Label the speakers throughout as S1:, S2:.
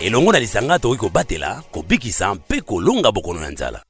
S1: Elongo na lisanga tokoki kobatela, kobikisa mpe kolonga bokono ya nzala.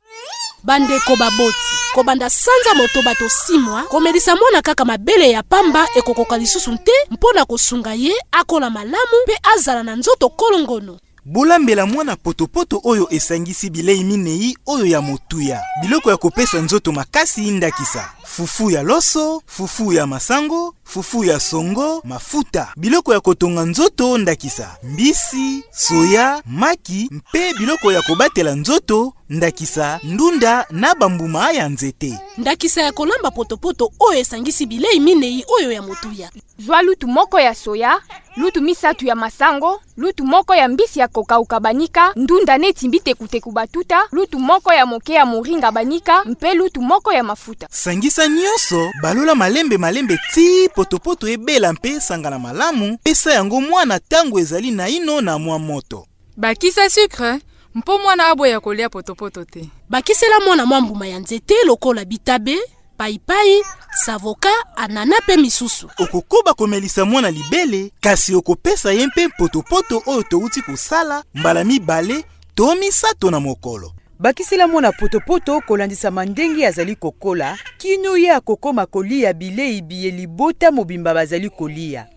S2: Bandeko baboti, kobanda sanza motoba to simwa, komelisa mwana kaka mabele ya pamba ekokoka lisusu te mpo na kosunga ye akola malamu mpe azala na nzoto kolongono.
S3: Bolambela mwana potopoto oyo esangisi bilei minei oyo ya motuya, biloko ya kopesa nzoto makasi, ndakisa, fufu ya loso, fufu ya masango, fufu ya songo, mafuta, biloko ya kotonga nzoto, ndakisa, mbisi, soya, maki, mpe biloko ya kobatela nzoto, ndakisa, ndunda na bambuma ya nzete.
S2: Ndakisa ya kolamba potopoto oyo esangisi bilei minei oyo ya motuya.
S4: Zwa lutu moko ya soya, lutu misatu ya masango, lutu moko ya mbisi ya kokauka banika, ndunda neti bitekuteku batuta, lutu moko ya moke ya moringa banika, mpe lutu moko ya mafuta.
S3: Sangisa nyonso, balola malembe malembe tii potopoto ebela mpe esangana malamu, pesa yango mwana tango ezali naino na mwa moto.
S5: Bakisa sucre mpo mwana aboya kolia potopoto te.
S2: Bakisela mwana mwa mbuma ya nzete lokola bitabe, paipai, savoka, anana mpe misusu.
S3: Okokoba komelisa mwana libele, kasi okopesa ye mpe potopoto oyo touti kosala mbala mibale to misato na mokolo.
S6: Bakisela mwana potopoto kolandisama ndenge azali kokola kino ye akokoma koliya bilei biye libota mobimba bazali koliya.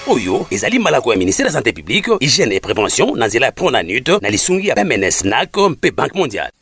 S1: Oyo ezali malako ya ministère ya Santé publique, Hygiène et Prévention na nzela ya Pronanut na lisungi ya PMNS, NAC mpe Banque mondiale.